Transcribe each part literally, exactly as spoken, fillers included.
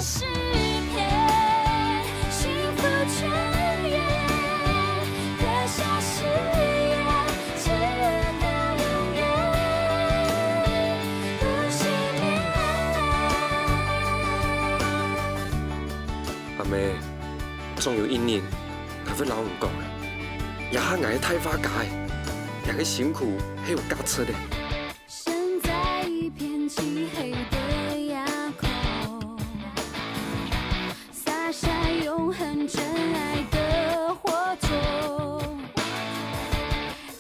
诗篇，幸福泉源，刻下誓言，直到永远，不熄灭。阿姆，總有一日，𠊎會摎你講个，這下𠊎係大畫家个，這个辛苦係有價值个。 身在一片漆黑的夜空，灑下永恆真愛的火種，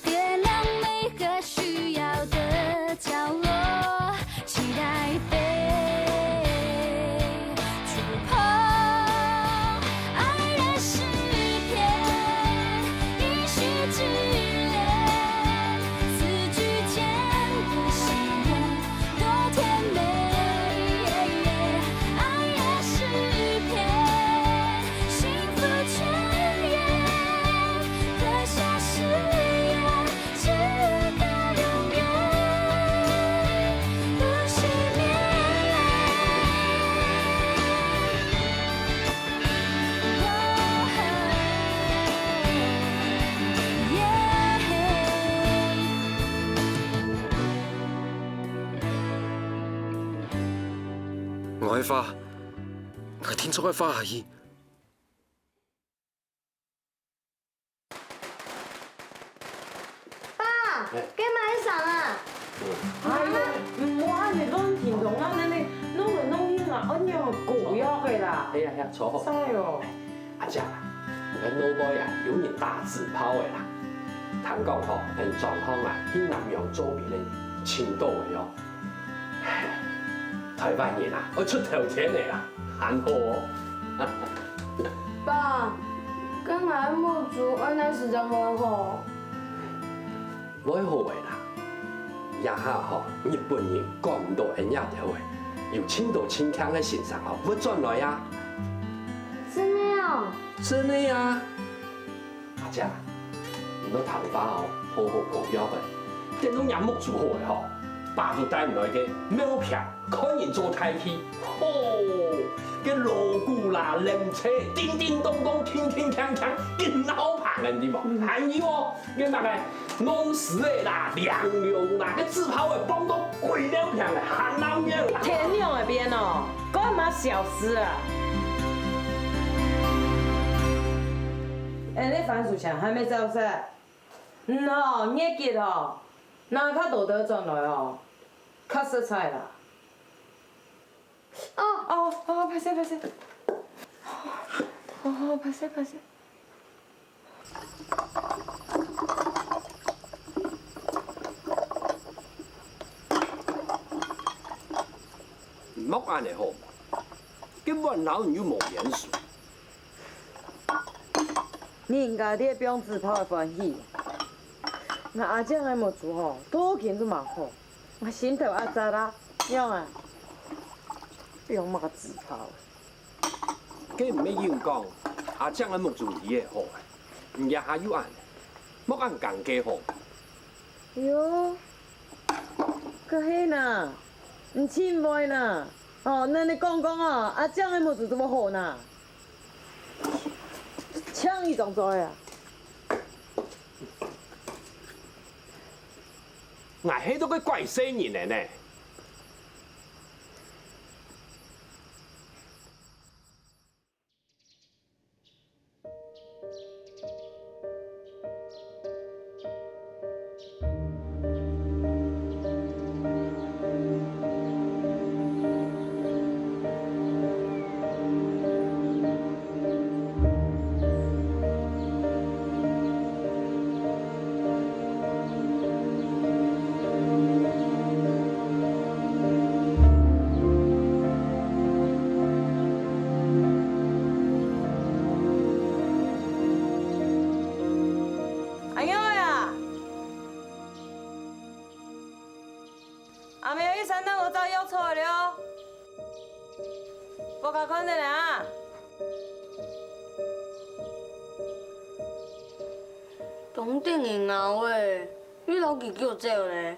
點亮每個需要的角落，期待被觸碰。愛的詩篇，一息之戀，四句间的誓言， 多甜美。爱的诗篇，幸福泉源，刻下誓言，直到永远，不熄灭。 我个花，𠊎定著愛花下去。爸，該麼个聲啊？哎喲，毋好恁樣亂停動啊，恁樣弄來弄去啊，恁樣會痀忒个啦。哎呀呀，坐好。哎喲。阿姐啊，𠊎老妹啊，有人打紙炮个啦。聽講吼，𠊎狀況啊，去南洋做兵个人尋到个哦。 台灣人啊，愛出頭天个啦，還好哦。爸，該𠊎个目珠愛哪時正會好？會好个啦。這下吼，日本人趕毋到𠊎這兜个，有盡多盡慶个先生吼，會轉來啊。真个哦？真个啊！ 阿姐，你莫聽話哦，好好保養佢。等到若目珠好个吼，爸就帶你來个廟坪，看人做太極。吼，該鑼鼓啦、鈴鐺，叮叮咚咚，鏗鏗鏘鏘，緊鬧棚个，知無？還有哦，該麼个 弄獅仔啦、亮龍啦，該紙炮仔放到歸廟坪个，還鬧熱。天亮个邊哦，管麼个小事啊？哎，該番薯錢還無找煞？嗯吼，月給吼，拿較多兜轉來哦，較實在啦。 哦，哦，哦，歹勢，歹勢。哦，歹勢，歹勢。莫恁樣好無？該碗摎你又無冤仇。人家在放紙炮个歡喜，𠊎阿正个目珠吼，都緊就吂好。 𠊎心頭阿扎啦，仰啊？放麼个紙炮？該毋係有講，阿正个目珠醫會好啊，你這下又恁，莫恁尷尬好。喲，該係哪，你盡會哪，哦，恁樣講講哦，阿正个目珠就會好哪？像你當做个啊！ 𠊎係到該怪細人仔呢。恁樣啊！ 阿姆，去山頂𠊎摘藥草來了哦。屋下看等啊。當得人惱欸，你摎佢叫走咧。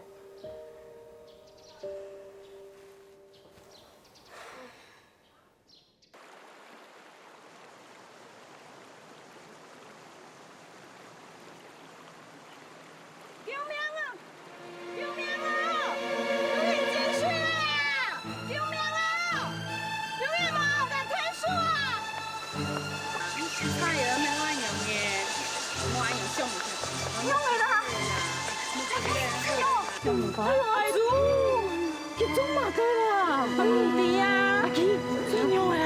做麼个啦？毋知啊。阿基，做麼个啦？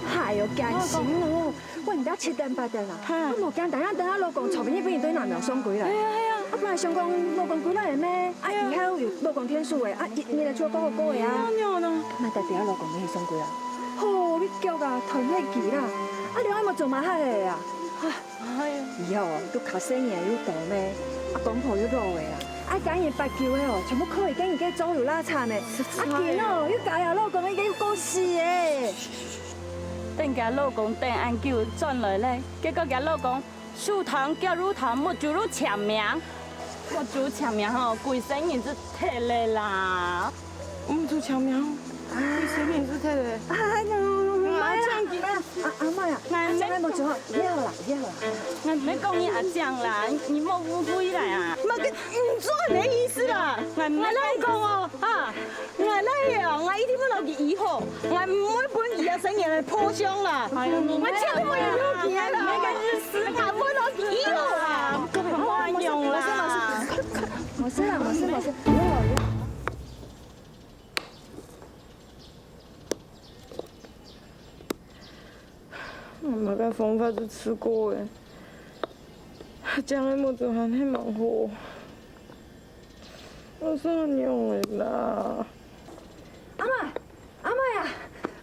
哎喲，艱辛哦！我毋知七點八點啦，哈。我無驚，等下等下老公昨晡日分人對南洋送歸來。哎呀哎呀。啊，本來想講老公歸來了咩？啊，以後有老公天數誒，啊，一日就過好過誒啊。哎呀，那。那代表老公分人送歸來。吼，你腳啊，斷忒佢啦！啊，你愛無做麼个啊？啊。 哎呀，以後哦，都較細人又多咩，啊，公婆又老个啦，啊，家人八九个哦，全部靠佢个人个做有罅慘呢。啊，今哦，又嫁了老公，應該又過死誒。等佢老公等恁久轉來咧，結果佢老公手糖、腳乳糖、目珠都青盲，目珠青盲吼，歸生人就忒咧啦。 毋就請命，你生命是忒个。哎喲，媽呀！啊，阿媽呀，阿媽，莫做，以後啦，以後啦。𠊎毋係講你阿正啦，你莫誤會啦啊！麼个，你做恁个意思啦？𠊎毋係，𠊎摎你講哦，哈，𠊎倈仔哦，𠊎一定會摎佢醫好，𠊎毋會分佢个生命來破相啦。哎喲，你，𠊎絕對毋會離開佢啦。麼个意思？𠊎會摎佢醫好啦。莫用啦。無事啦，無事，無事，以後，以後。 𠊎麼个方法都試過了，正个目珠還係吂好，𠊎想仰仔啦。阿媽，阿媽呀，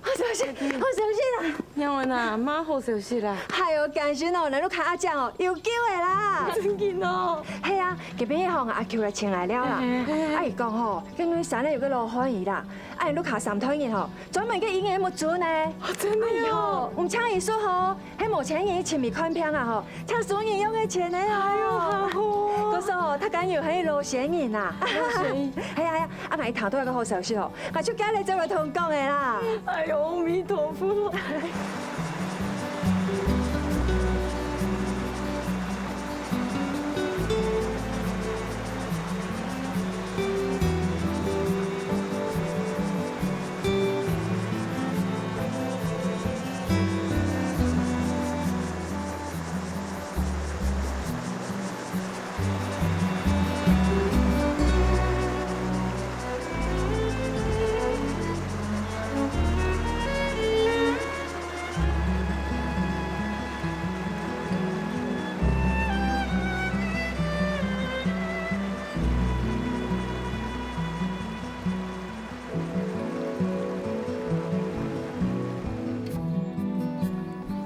好消息，好消息啦！仰仔啊，麼个好消息啦？哎喲，感謝哦，𠊎屋下阿正哦，有救了啦！真个哦？係啊，今晡日吼，阿舅來尋𠊎尞啦。嘿嘿嘿。啊，佢講吼，該內山仔有個老漢醫啦，啊，𠊎屋下三代人吼， 專門个醫人目珠呢。哦，真个哦。哎喲，毋請醫術吼，係無錢人尋佢看病啊吼，請私人用个錢呢哦。哎喲，好好哦。故所吼，大家有係老仙人啊。老仙人。係啊係啊，啊，𠊎聽到一個好消息哦，𠊎就趕緊走來同你講个啦。哎喲，阿彌陀佛。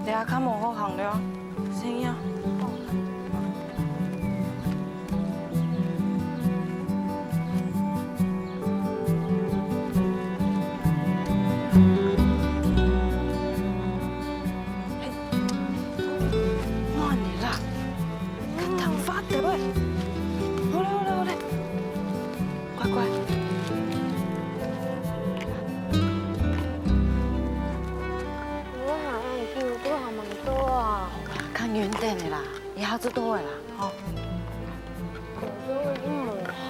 這下較無好行了，先啊。 慢點啦，較聽話點喂。好咧，好咧，好咧，乖乖。你行恁久，都還吂到啊？較遠點个啦，一下就到个啦，吼。 可是𠊎又無效。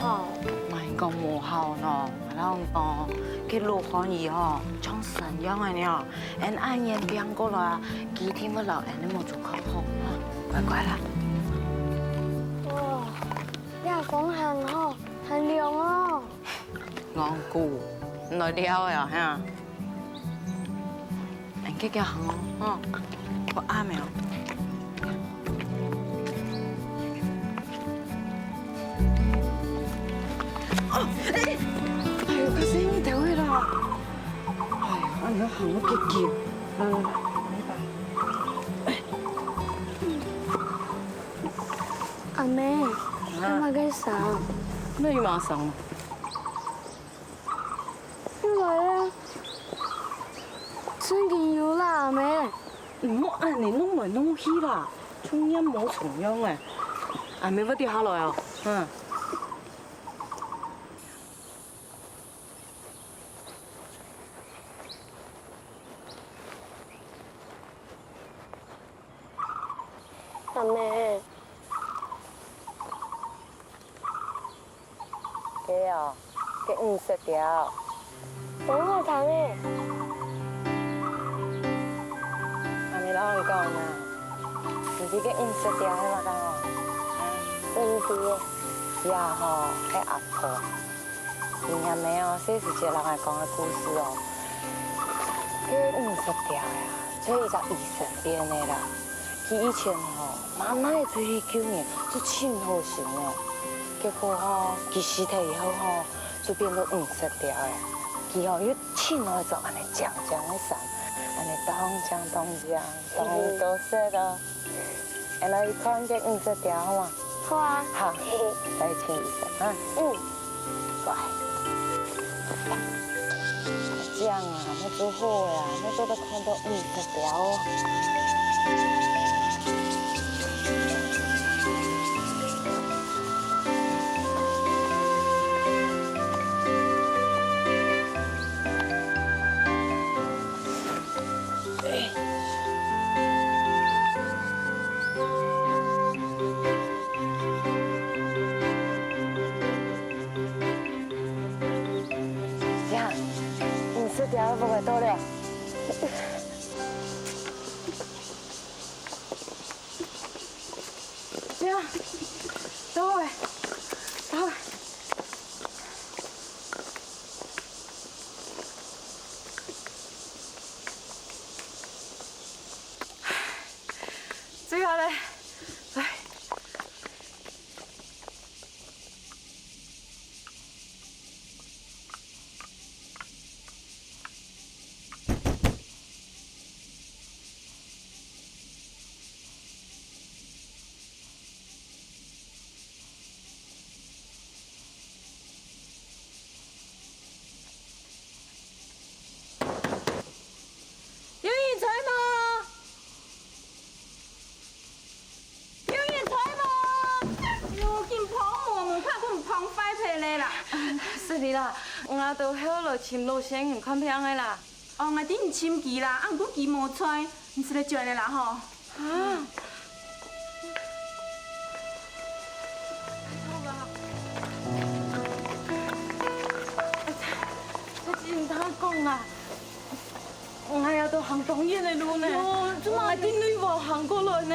莫講無效喏，𠊎摎你講，該老漢醫吼，像神樣个呢，𫣆恁遠拚過來啊，佢一定會摎𫣆个目珠看好，乖乖啦。哇，這風還好，還涼哦。戇牯，你來尞个啊，哈？ 恁遽遽行哦，吼，會暗个哦。哦，哎，哎喲，較細義兜仔啦！哎喲，恁樣行會結結。來來來，來一把。阿姆，啊。你麼个聲？哪有麼个聲？ 又來了，真个有啦，阿姆。毋好恁樣弄來弄去啦，像黏毛蟲樣仔。阿姆會跌下來哦，嗯。阿姆。 該哦，該五色條。當好聽誒。阿姆摎你講啊，你知該五色條係麼个無？毋知。這吼，係阿婆。你阿姆哦，細時節摎𠊎講个故事哦，該五色鳥仔啊，就係一隻醫生變个啦。佢以前吼，滿哪出去救人，就盡好心哦。結果吼，佢死忒以後吼，就變做五色鳥仔。佢吼又盡愛著恁呢靚靚个衫，恁呢當靚當靚，當有特色哦。 來，來去看該五色鳥好無？好啊。好，來，請醫生啊。嗯，乖。這樣啊，愛做好个啊，愛做得看著五色鳥哦。呀，五色鳥仔飛來到了。呀，到了，到了。 最好了，來。有人在無？有人在無？哎喲，緊碰門，門框分碰壞忒了啦！失禮啦，𠊎兜係來尋老先生看病个啦。哦，𠊎知你尋佢啦，啊毋過佢無在，你就來轉个啦吼。 啊！好啦，再聽佢講啦，𠊎也都行當遠个路呢，𠊎對內灣行過來呢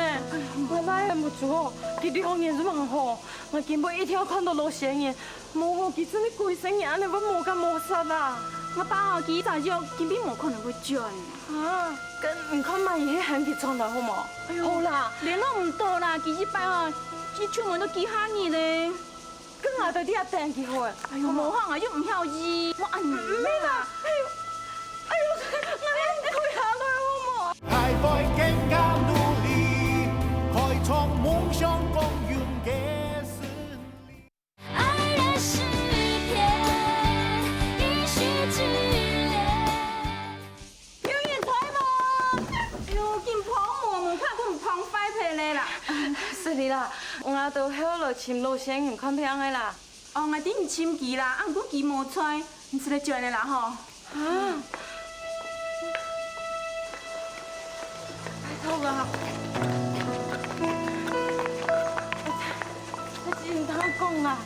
，𠊎倈仔目珠哦，佢兩年就吂好，𠊎今晡一定愛看著老先生。 無哦，佢真个歸生人恁呢會無結無煞啊！𠊎爸哦，佢一隻藥根本無可能會轉。啊，該你看嘛，佢喊佢轉來好無？哎喲，好啦，聯絡毋著啦，佢一擺哦，一出門就幾下日咧。該𠊎在這等佢好了。哎喲，無好啊，又毋曉醫，莫恁樣啦。哎喲，哎喲，𠊎來跪下來好無？愛的世界，一息之戀。有人在無？哎喲，緊碰門，門框分碰壞忒了啦！失禮啦，𠊎兜係來尋老先生看病个啦。哦，𠊎知你尋佢啦，啊毋過佢無在，你就來轉个啦吼。 啊！好啦，再聽佢講啦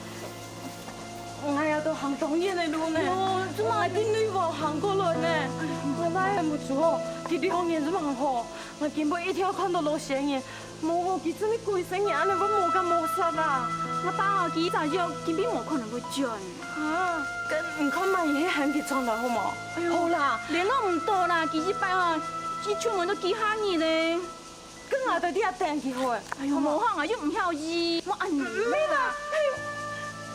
，𠊎也都行當遠个路呢，𠊎對內灣行過來呢，𠊎倈仔目珠哦，佢兩年就吂好，𠊎今晡一定愛看著老先生。 無哦，佢真个歸生人恁呢會無結無煞啊！𠊎爸哦，佢一隻藥根本無可能會轉。啊，該你看嘛，佢喊佢轉來好無？哎喲，好啦，聯絡毋著啦，佢一擺哦，一出門就幾下日咧。該𠊎在這等佢好了。哎喲，無好啊，又毋曉醫，莫恁樣啦。哎喲，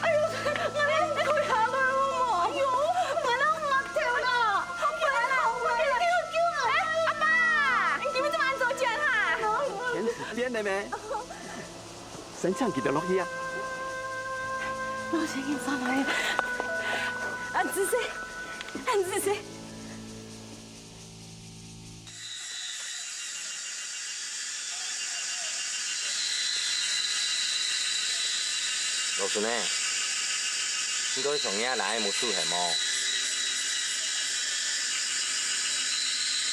哎喲，𠊎來跪下來好無？哎喲，𠊎來頷頭啦，𠊎來頷頭啦，救救𠊎！哎，阿爸，你今晡日做麼个恁早轉哈？天時變了咩？ 先請佢兜落去啊！老先生上來啊！恁仔細，恁仔細！老孫呢？你个上夜來無出現無？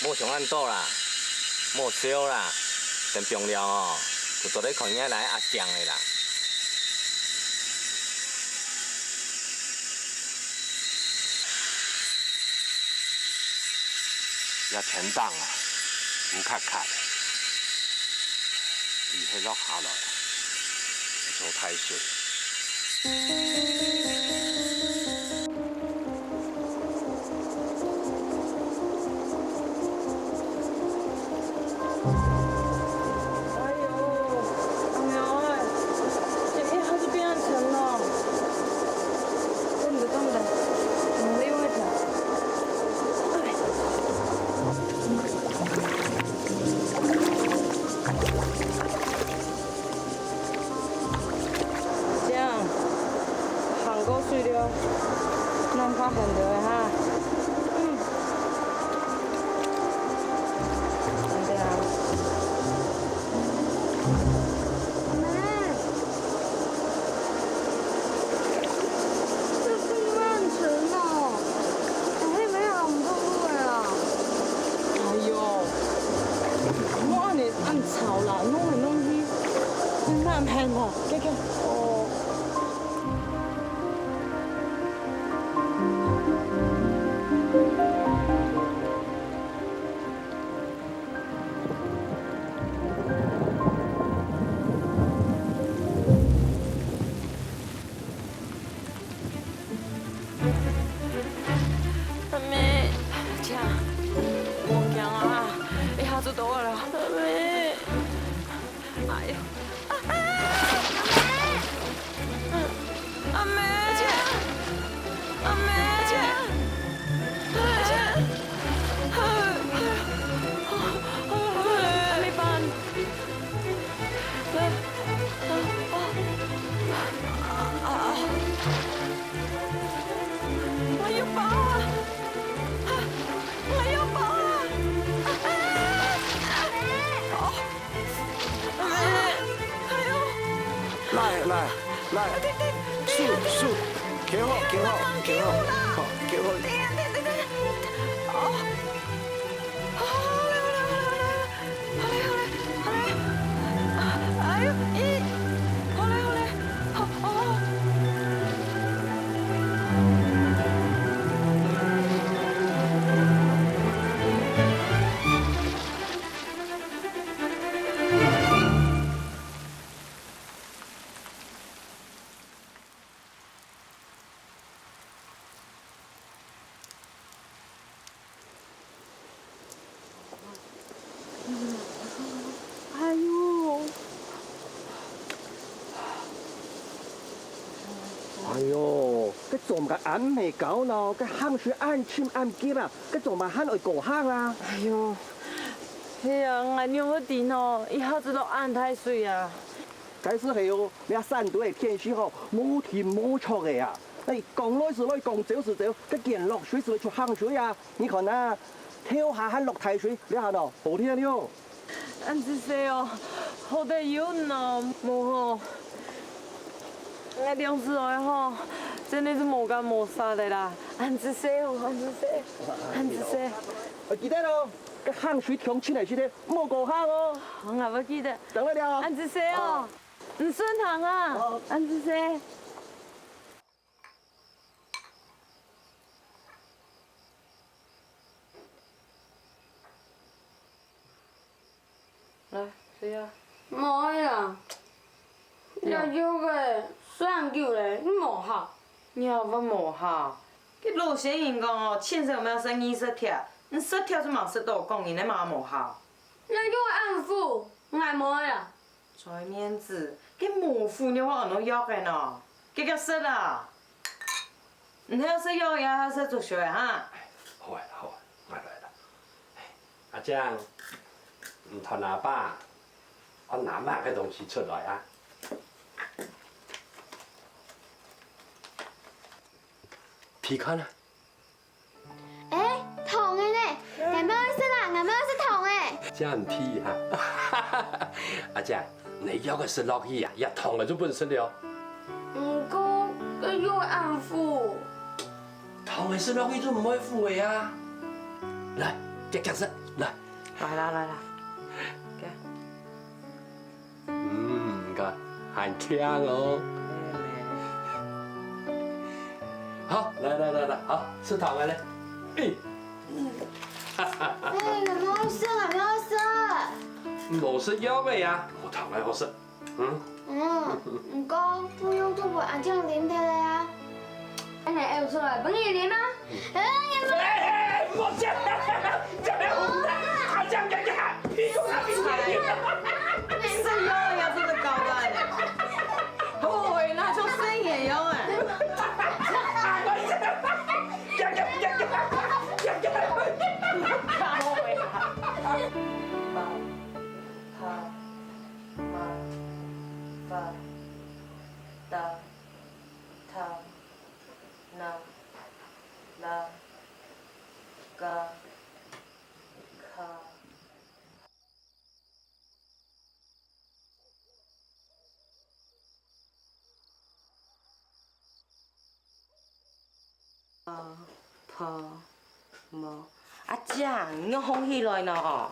莫想恁多啦，莫愁啦，等放尞哦，就做得看𠊎倈仔阿靚个啦。這天頂啊，烏漆漆个，雨係落下來，做大水。吵啦，弄來弄去，你哪毋肯啦？這個，哦。阿姆，姐，莫驚啊，一下就到了啦。阿姆，哎喲，啊，啊，阿姆，阿姆，姐，阿姆，姐，阿姆，姐，阿姆，阿姆，阿姆，阿姆，阿姆， 哎喲，爸！哎喲，爸！哎喲！來，來，來，手，手，徛好，徛好，徛好，好，徛好。等一下，等一下，等一下。哦。 好嘞，好嘞，好嘞，好嘞。好嘞，好嘞，好嘞。哎喲，咦，好嘞，好嘞，好，好，好。哎喲，哎喲，該做麼个恁毋係搞鬧，該坑水恁深恁急啊，該做麼个還愛過坑啊？哎喲，係啊，𠊎仰會知呢，一下子就恁大水啊！該就係哦，這山肚个天時吼，無定無著个啊！哎，講來就來，講走就走，該見落水就會出坑水啊！ 你看啊，頭下還落大水，這下呢，好天了。恁仔細哦，好得有你哦，無吼，𠊎兩子哀吼，真个係無結無煞个啦。恁仔細哦，恁仔細，恁仔細。啊，記得哦，該坑水漲起來時節，莫過坑哦。𠊎會記得。等來了。恁仔細哦，你順行啊，恁仔細。 來，食啊。無愛啊。這藥仔食恁久咧，又無效。仰會無效？該老先人講哦，千歲毋好食二十帖，你十帖就吂食到，講人个嘛無效。這藥仔恁苦，𠊎無愛啊。 嘴面子，該無苦仰會安到藥仔呢？遽遽食啊！毋係愛食藥仔，也係愛食竹修仔哈！好啊，好啊，𠊎來啦。阿靚，你同阿爸愛拿麼个東西出來啊？你看啊！ 欸，糖仔呢？𠊎乜愛食啦，𠊎乜愛食糖仔。真皮哈！阿姐，你藥仔食落去啊，這糖仔就分食了。毋過，該藥仔恁苦。糖仔食落去就毋會苦仔啊！來，遽遽食，來。來啦，來啦。嗯，你看，還慶哦。好，來來來來，好，食糖仔咧。欸，𠊎毋愛食，𠊎毋愛食。無食藥仔啊，無糖仔好食。嗯。嗯，毋過，不用都分阿靚啉忒了啊。恁樣愛出來分你啉啊？ 哎，哎，莫食！阿靚，阿靚，屁股啊，屁股啊！食藥也做得搞亂呢。好，那就食藥啊。啊，泡沫。阿姐，你仰䟘起來呢？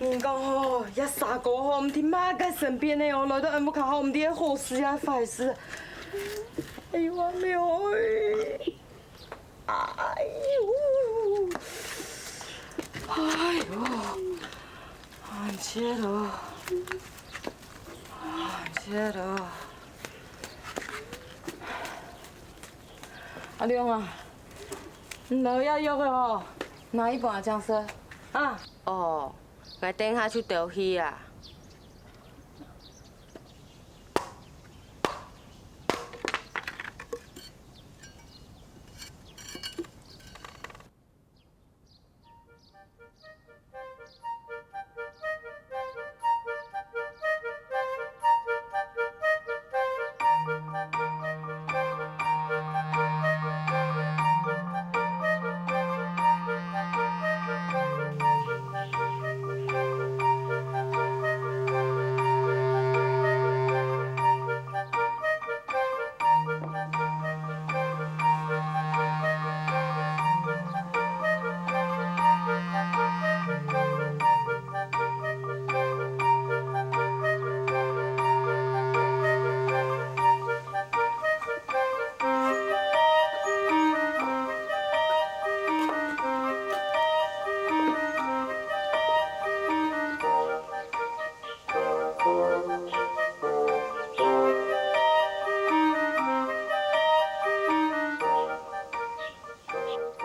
人講吼，這蛇哥吼，毋知麼个生病个哦，來到𫣆屋下吼，毋知係好事抑壞事。哎喲，阿姆哎！哎喲，哎喲，很切了，很切了。阿良啊，你老爺藥个吼，拿去分阿靚食啊。哦。 𠊎等下就兜去啊。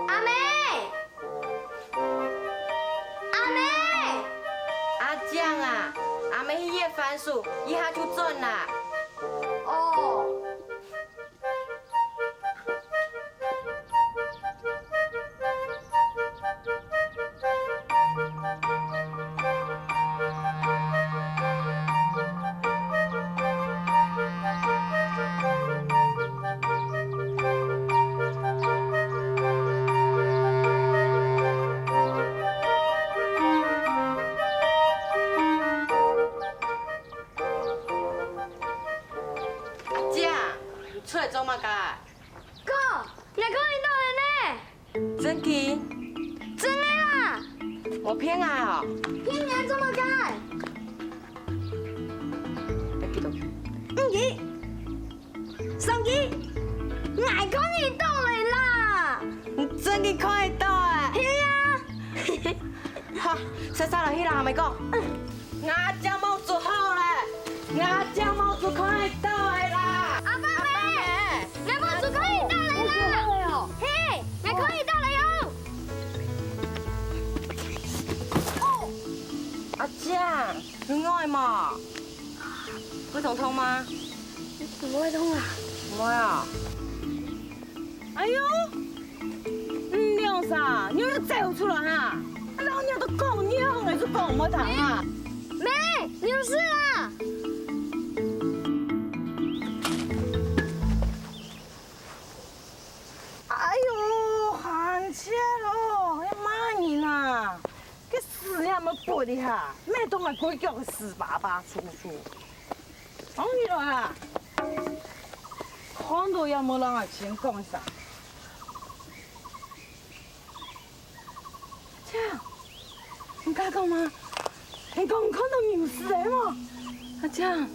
阿姆，阿姆，阿靚啊，阿姆去挖番薯，一下就轉啦。哦。 阿靚，你出來做麼个？哥，𠊎看得到了呢！真个？真个啦！無騙𠊎哦！騙人做麼个？愛幾多？五支、三支，𠊎看得到了啦！你真个看得到欸？係啊！好，煞煞落去摎阿姆講。 𠊎將目珠好咧，𠊎將目珠看得到个啦。阿伯姆，𠊎目珠看得到个啦。嘿，𠊎看得到个喲。哦，阿靚，你愛無？會痛痛嗎？毋會痛啊。毋會啊。 哎喲，你兩儕仰會走出來哈？啊，老娘都講，你仰會就講毋會聽啊？姆，你有事啊？哎喲，還切咯，你罵人啊？該屎也無撥一下，罵到𠊎規腳个屎粑粑粗粗。 放你來啊！看到也無摎𠊎先講一聲。阿靚，你敢講嗎？你講你看到牛屎仔無？阿靚，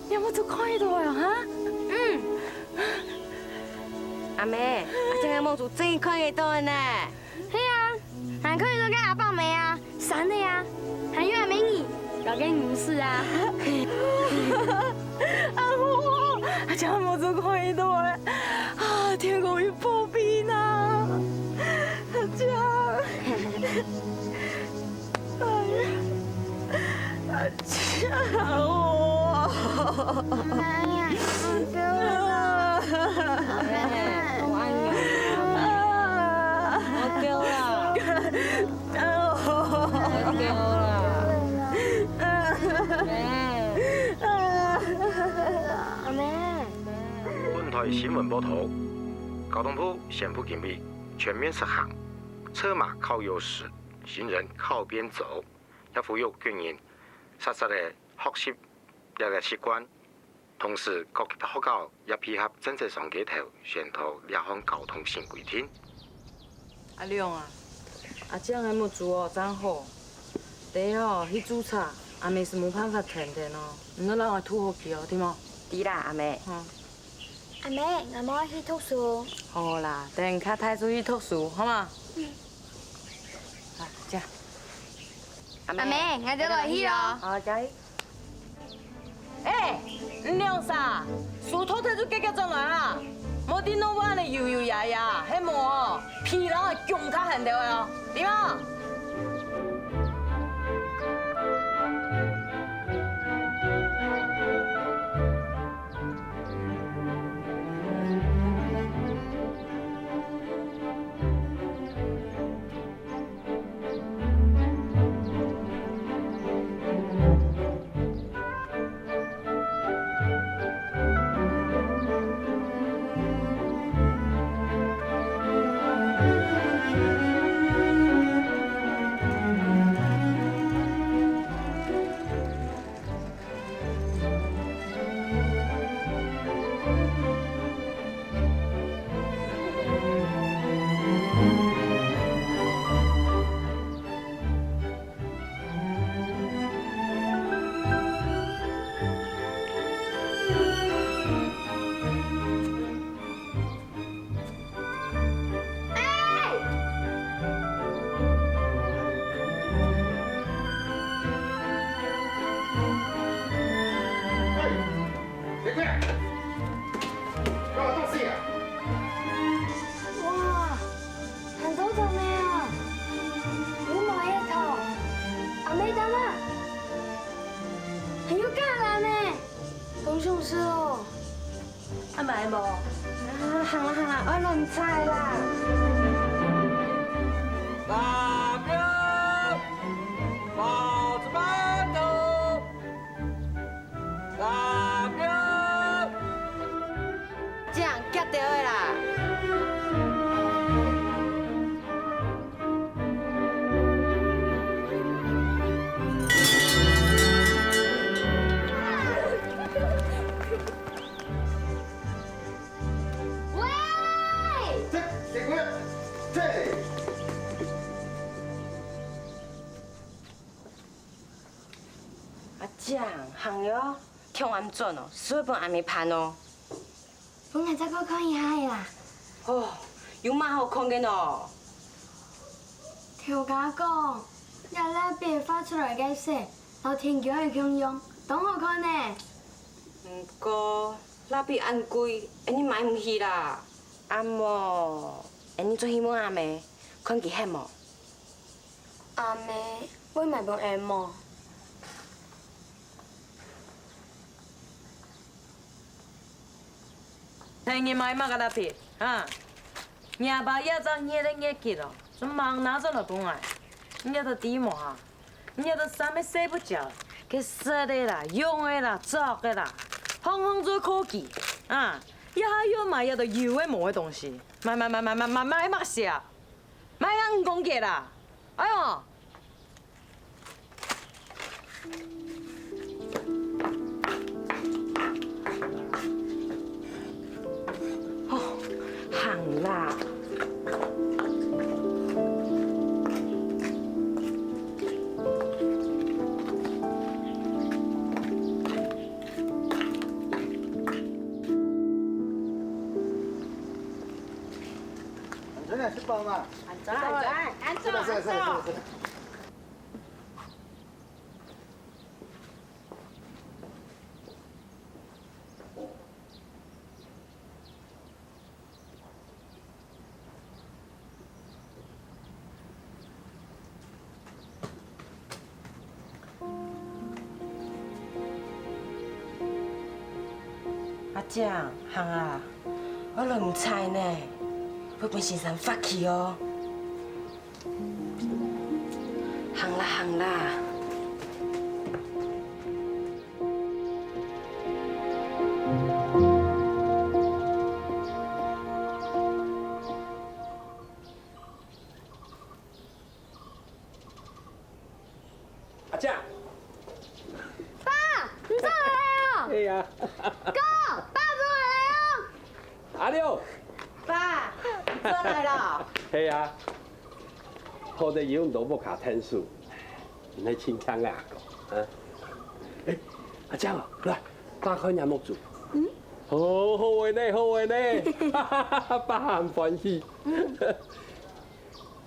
你有無就看到了哈？嗯。阿姆，阿靚个目珠真看得到呢。 係啊，還看得到該阿伯姆啊、山仔啊，還有阿姆你，摎該牛屎啊。啊，好啊，阿靚目珠看得到欸，啊，天公有保庇啦，阿靚。哎呀，阿靚哦。 本台新聞報導，交通部宣布今日全面實行車馬靠右駛、行人靠邊走，也呼籲國人切實个學習這個習慣。 同時，各級學校也配合政策上街頭宣導這項交通新規定。阿良啊，阿靚个目珠哦，正好，等下哦，去註冊，阿姆係無辦法跈等哦。你愛摎𠊎渡好去哦，知無？知啦，阿姆。嗯。阿姆，𠊎愛去讀書。好啦，等較大出去讀書，好無？嗯。啊，這樣。阿姆，𠊎兜來去哦。好，加油。 欸，你兩儕，書讀忒就遽遽轉來啊！莫在該恁仔咿咿呀呀，係無哦？鼻攏會勥較絚兜仔哦，知無？哇，恁多糖仔啊！有無一頭？阿姆擔啊！還有橄欖呢！ 當想食哦。啊，買無？啊，行啦行啦，愛輪菜啦。這樣夾掉个啦。 喂！阿正，行了哦，忒暗轉哦，係會分阿姆煩哦。 分𠊎再過看一下仔啦。哦，有麼好看个呢？頭家講，這蠟筆畫出來个色，摎天弓仔共樣，當好看呢。毋過，蠟筆恁貴，𠊎等買毋起啦。啊無，𠊎等轉去問阿姆，看佢肯無？ 阿姆會買分𠊎無？係你買麼个蠟筆啊？若爸這隻月个月給哦，就吂拿轉來分𠊎。你這兜知無哈？你這兜衫仔洗不著，該食个啦、用个啦、著个啦，項項做科技啊！這下又買這兜有个無个東西，買買買買買買買麼个啊？ 買啊五公斤啦！哎喲！哦，行啦！恁早來食飽嘛？恁早，恁早，恁早，是啦，是啦，是啦，是啦，是啦。阿正，行啊，愛輪菜呢，會分先生發氣哦。行啦，行啦。 阿正。爸，你轉來了哦！係啊。哥，爸轉來了哦！阿六。爸，你轉來了！係啊。好得有你到屋下𢯭手。你係親像𠊎阿哥，啊？欸，阿正啊，來，打開若目珠。嗯？好，好个呢，好个呢，哈哈哈，爸恁歡喜。嗯。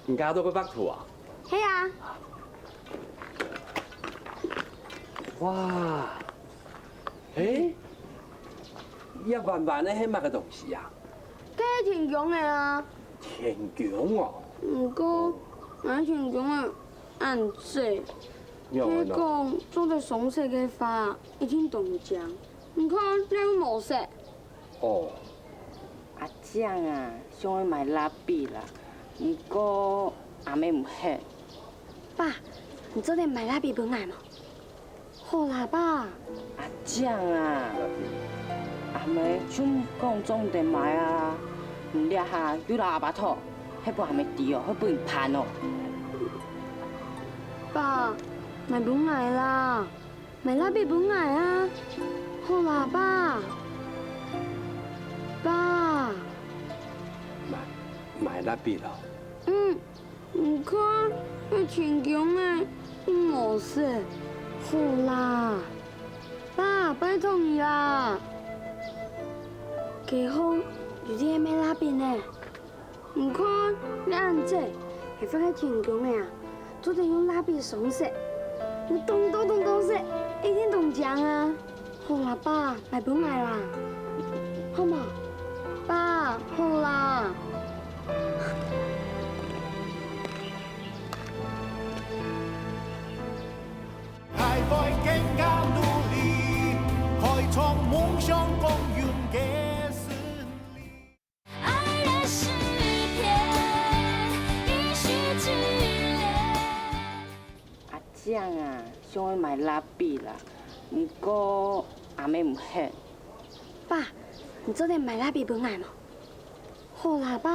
你家都會畫圖啊？係啊。哇，欸，這彎彎个係麼个東西啊？該係天弓仔啊。天弓哦。毋過，𠊎天弓仔 恁細，仰會呢？係講做得上色个話，一定當靚。你看，這又無色。哦。阿正啊，想愛買蠟筆啦，毋過阿姆毋肯。爸，你做得買蠟筆分𠊎無？好啦，爸。阿正啊，阿姆就講做毋得買啊，你這下又摎阿爸討，係分阿姆知哦，會分人騙哦。 爸，買分𠊎啦，買蠟筆分𠊎啊！好啦，爸。爸。買，買蠟筆咯？嗯，你看，該天弓仔又無色。好啦，爸，拜託你啦。該好，有兜係買蠟筆呢？ 你看，這恁細，係畫个天弓仔啊，做得用蠟筆上色。有當多當多色，一定當靚啊！好啦，爸，買分𠊎啦，好無？爸，好啦。還會更加努力，開創夢想光榮的勝利。 愛的詩篇，一世之戀。阿正啊，想愛買蠟筆啦，毋過阿姆毋肯。爸，你做得買蠟筆分𠊎無？好啦，爸。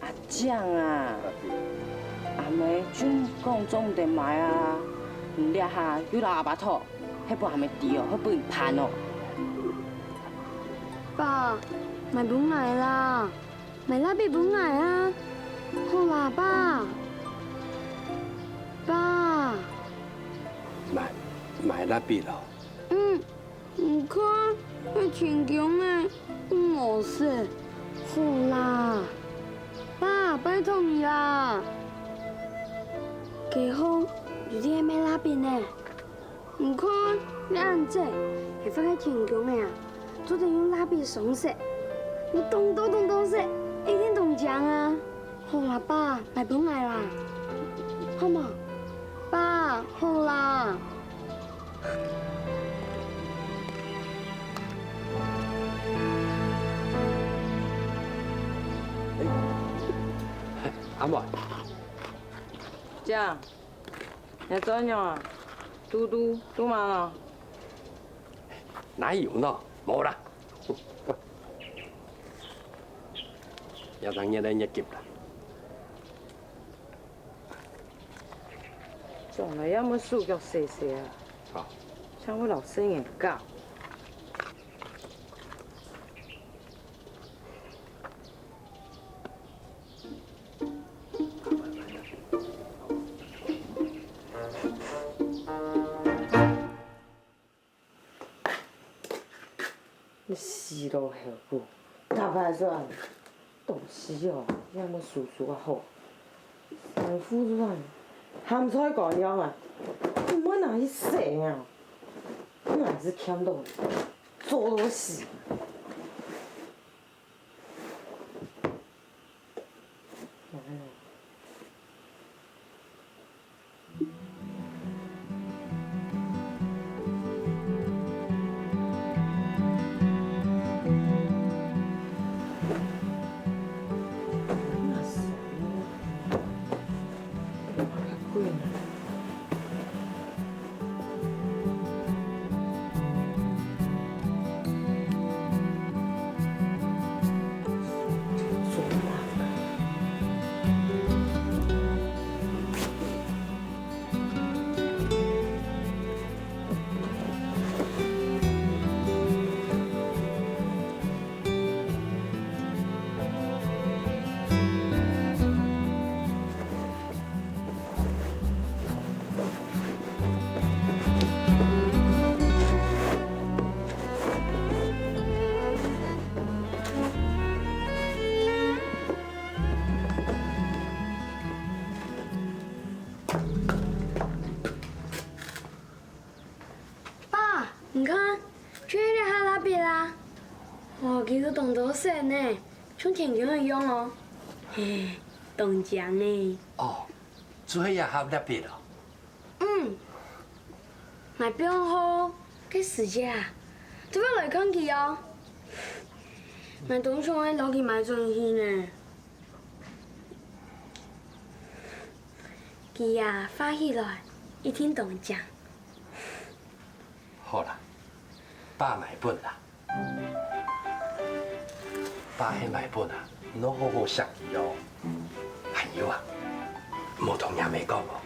阿正啊，阿姆就講做毋得買啊，你這下又摎阿爸討，係分阿姆知哦，會分人騙哦。爸， 買分𠊎啦，買蠟筆分𠊎啊！好啦，爸。爸。買，買蠟筆咯？嗯，你看，該天弓仔又無色。好啦，爸，拜託你啦。該好，有兜係買蠟筆呢。 你看，這恁細，係畫个天弓仔啊，做得用蠟筆上色。有當多當多色，一定當靚啊！好啦，爸，買分𠊎啦，好無？爸，好啦。阿妹。 你做仰啊？堵堵堵麼个？哪有呢？無啦。這當然來月給啦。將來也毋好手腳細細啊。好。像會摎細人搞。 你死老猴牯，打敗算，東西哦，也無收收啊好。衫褲穿，鹹菜乾樣啊，毋會拿去洗啊，還係欠到，做到死。爸，你看，就係這下蠟筆啊！哦，佢有當多色呢，像天弓一樣哦。嘿，當靚呢。哦，就係這下蠟筆哦。嗯，𠊎放學个時節啊，都會來看佢哦。𠊎當想愛摎佢買轉去呢。 佢啊，畫起來一定當靚。好啦，爸買分啦。爸係買分啊，你愛好好惜佢哦。還有啊，莫同若姆講哦。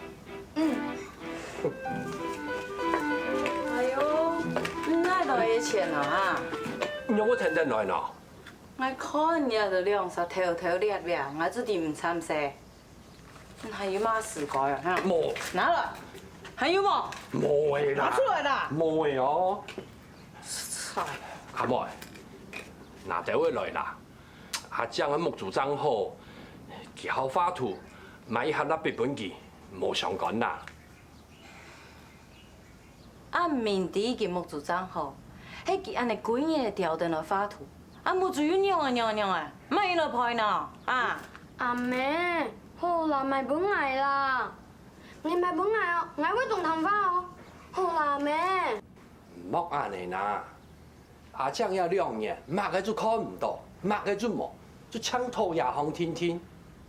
嗯。哎喲，你哪來个錢啊？你仰會跈等來呢？𠊎看你這兩儕偷偷掠掠，𠊎就知毋參細。 還有麼个事幹啊？哈？無。拿來。還有無？無个啦。拿出來啦。無个哦。實在。阿妹，拿兜仔來啦。阿正个目珠正好，佢好畫圖，買一盒蠟筆分佢，無相干啦。 阿明知佢目珠正好，係佢恁呢歸日調等來畫圖，啊目珠又仰仔仰仔仰仔，麼人來賠呢？啊！阿姆，好啦，買分𠊎啦，𠊎買分𠊎哦，𠊎會當聽話哦。好啦，阿姆。莫恁呢啦，阿正這兩年，麼个就看毋著，麼个就無，就淨討這項定定，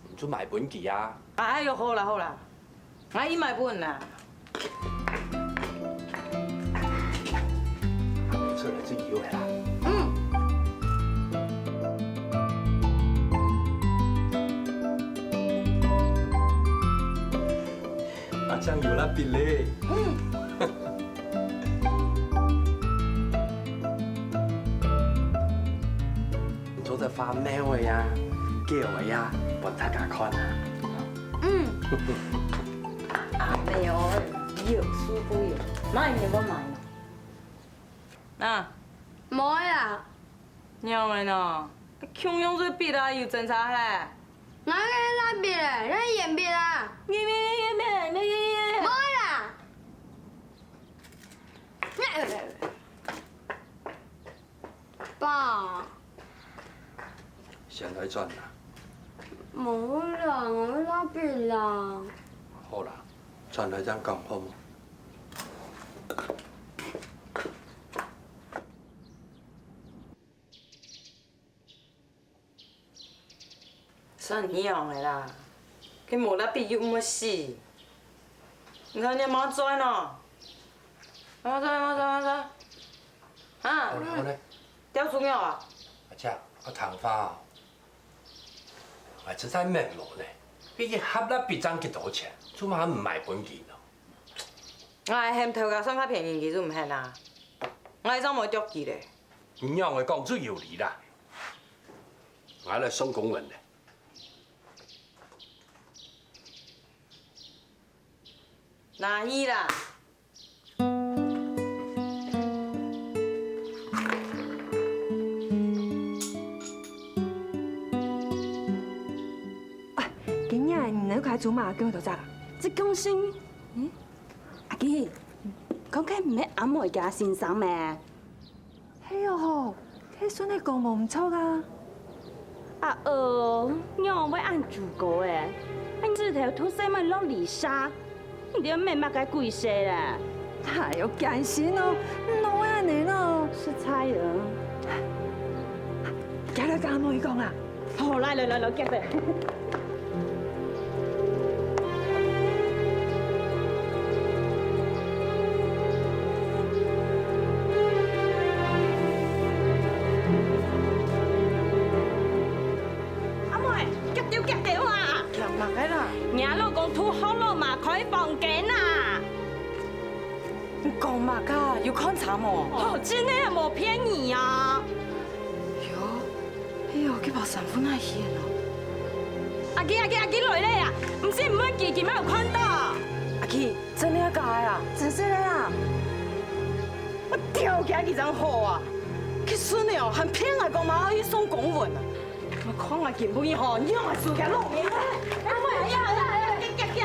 你就買分佢啊。哎喲，好啦好啦， 𠊎已買分啦。出來就有个啦。嗯。阿正有蠟筆咧。嗯。 你做得畫貓仔啊、狗仔啊，分大家看啊。嗯。阿姆哦，有輸無贏，麼人會買呢？啊？無啦。仰仔呢？共樣做筆啊，有爭差係？𠊎个係蠟筆咧，這係鉛筆啊。鉛筆，鉛筆，鉛筆。無啦。 爸。先來轉啦。無啦，𠊎愛蠟筆啦。好啦，轉來正講好無？ 算仰仔啦，該無蠟筆又毋會死。你看你媽嘴呢？媽嘴，媽嘴，媽嘴。啊？好咧，好咧。吊豬肉啊？阿姐，愛聽話哦。𠊎實在愐無呢，佢一盒蠟筆正幾多錢，做麼毋買分佢呢？𠊎喊頭家算較便宜，佢就毋肯啊。𠊎正無會著佢咧。你仰仔講就有理啦。 𠊎來送公文咧。拿去啦。啊，今日你來開車嘛，跟我到這啦。這恭喜你。嗯？阿基，看看毋係阿妹个先生咩？ 係哦吼，該孫仔講無毋著啊。啊哦，仰會恁豬哥欸？恁子頭都細妹落泥沙，你兜愐麼个鬼事咧？哎喲，艱辛哦，哪會恁呢咯？實在哦。行來佮阿妹講啊。 好，來來來來，行咧。阿妹，遽兜遽兜啊！遽麼个啦？若老公都學老嘛，開房間啊！你講麼个？有看差無？哦，真个無騙你啊！喲， 哎喲，該包衫褲哪去了？阿基，阿基，阿基來咧啊！毋係毋會記，佢乜有看著？阿基，真个假个啊？真實个啊！𠊎吊佢，佢正好啊！該孫仔哦，還騙𠊎講嘛愛去送公文啊！𠊎看𠊎今晡日吼，仰仔輸佢老命啊！阿妹，呀呀呀，遽遽遽！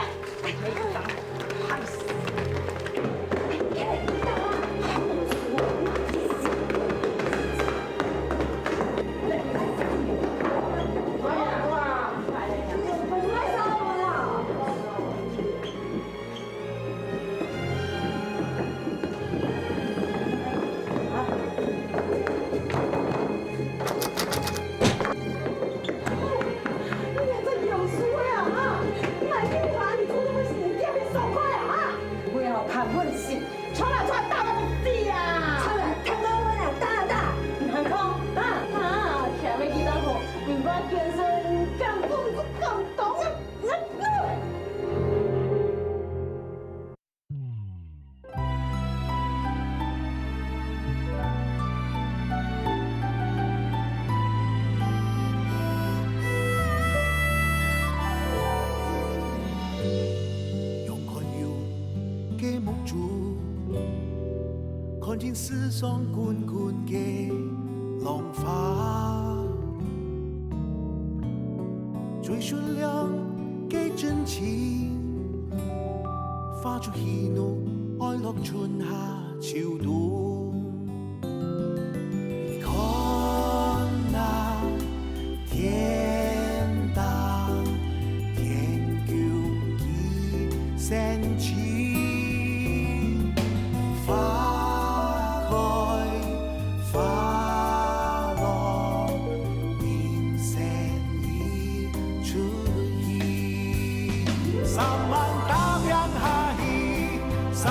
个目珠，看見世上滾滾个浪花，最純良个真情，化作喜怒哀樂春夏秋冬。你看那 天大天宮个神奇，花開花落，人生一出戲。三萬打拚下去，三